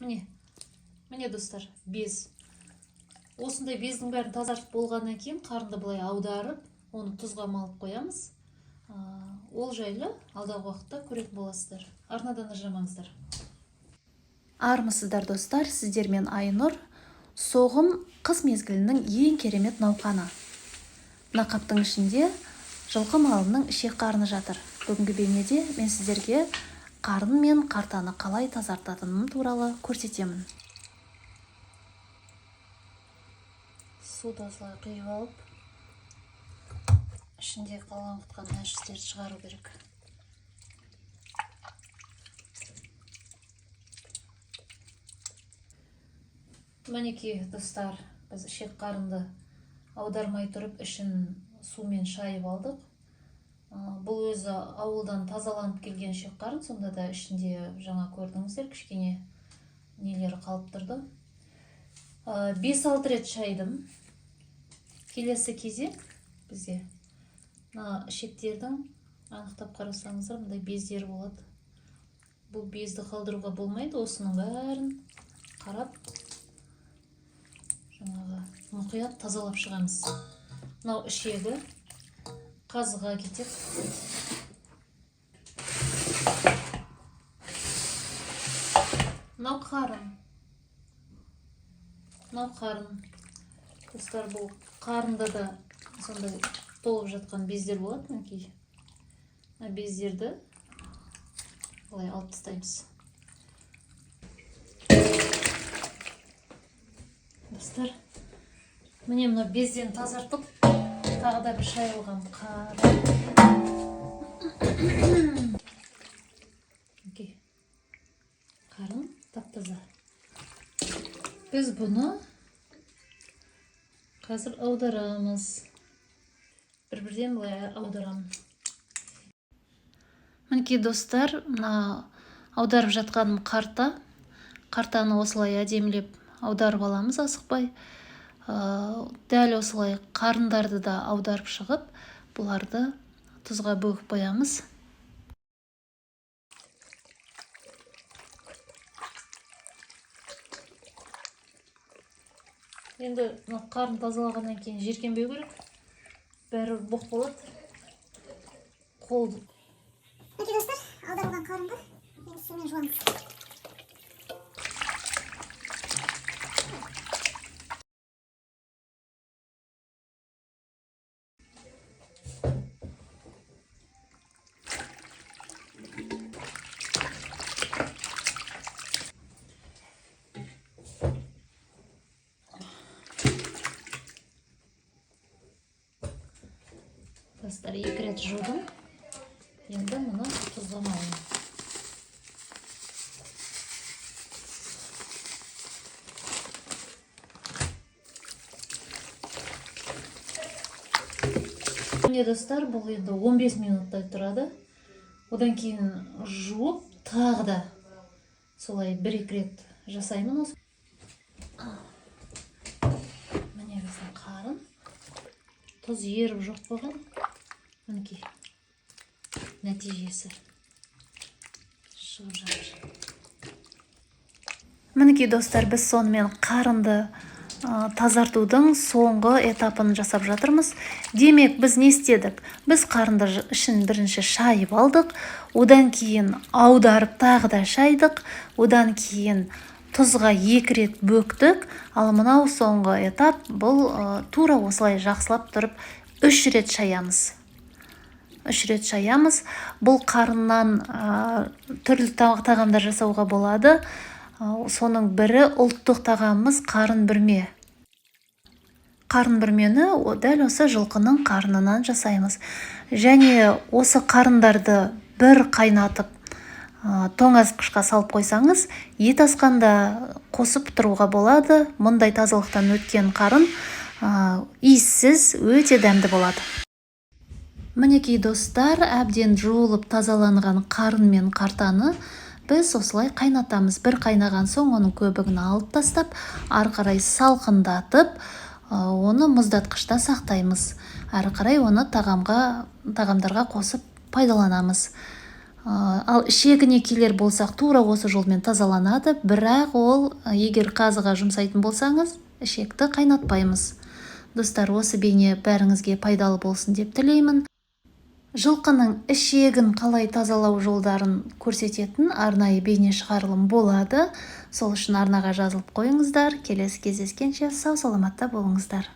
Міне, міне, достар, без. Осындай бездің бәрін тазартып болғаннан кейін қарынды былай аударып, оны тұзға малып қоямыз. Ол жайлы алдағы уақытта көретін боласыздар. Арнадан ажырамаңыздар. Армысыздар, достар! Сіздермен Айнұр. Соғым — қыс мезгілінің ең керемет науқаны. Мына қаптың ішінде жылқы малының ішек қарны жатыр. Бүгінгі бейнеде мен сіздерге қарын мен қартаны қалай тазартатыным туралы көрсетемін. Суды осылай құйып алып, ішінде қалған құтқан нәжістерді шығару керек. Мінекей, достар, біз ішек қарынды аудармай тұрып, ішін сумен шайып алдық. Бұл өзі ауылдан тазаланып келген ішек қарын, сонда да ішінде, жаңа көрдіңіздер, кішкене нелері қалып тұрды. 5-6 рет шайдым. Келесі кезек бізде мына ішектердің, анықтап қарасаңыздар, мындай бездері болады. Бұл безді қалдыруға болмайды, осының бәрін қарап, жаңағы мұқият тазалап шығамыз. Мынау ішегі қазыға кетеді. Мынау қарын. Мынау қарын. Достар, бұл қарында да сондай толып жатқан бездер болады, мінекей. Мына бездерді былай алып тастаймыз. Достар, міне, мына безден тазартып, тағы да бір шайылған қарын. Мінекей. Қарын тап-таза. Біз бұны қазір аударамыз. Бір-бірден былай аударамын. Мінекей, достар, мына аударып жатқаным қарта. Қартаны осылай әдемілеп аударып аламыз асықпай. Дәл осылай қарындарды да аударып шығып, бұларды тұзға бөгіп қоямыз. Енді мына қарын тазалағаннан кейін жеркенбеу керек. Бәрі боқ болады. Қол Мінекей, достар, аударылған қарынды енді сумен жуамыз. Достар, екі рет жудым. Енді мұны тұзға маламын. Міне, достар, бұл енді 15 минуттай тұрады. Одан кейін жуып, тағы да солай бір-екі рет жасаймын осы. Міне, біздің қарын. Тұз еріп жоқ болған. Мінекей, нәтижесі шығып жатыр. Мінекей, достар, біз сонымен қарынды тазартудың соңғы этапын жасап жатырмыз. Демек, біз не істедік? Біз қарынды ішін бірінші шайып алдық, одан кейін аударып тағы да шайдық, одан кейін тұзға екі рет бөктік. Ал мынау соңғы этап, бұл тура осылай жақсылап тұрып үш рет шаямыз. Үш рет шаямыз. Бұл қарыннан түрлі тағамдар жасауға болады. Соның бірі ұлттық тағамымыз — қарын бүрме. Қарын бүрмені дәл осы жылқының қарнынан жасаймыз. Және осы қарындарды бір қайнатып, тоңазытқышқа салып қойсаңыз, ет асқанда қосып тұруға болады. Мұндай тазалықтан өткен қарын иіссіз, өте дәмді болады. Мінекей, достар, әбден жуылып тазаланған қарын мен қартаны біз осылай қайнатамыз. Бір қайнаған соң оның көбігін алып тастап, ары қарай салқындатып, оны мұздатқышта сақтаймыз. Ары қарай оны тағамдарға қосып пайдаланамыз. Ал ішегіне келер болсақ, тура осы жолмен тазаланады, бірақ ол егер қазыға жұмсайтын болсаңыз, ішекті қайнатпаймыз. Достар, осы бейне бәріңізге пайдалы болсын деп тілеймін. Жылқының ішегін қалай тазалау жолдарын көрсететін арнайы бейне шығарылым болады. Сол үшін арнаға жазылып қойыңыздар. Келесі кездескенше сау саламатта болыңыздар.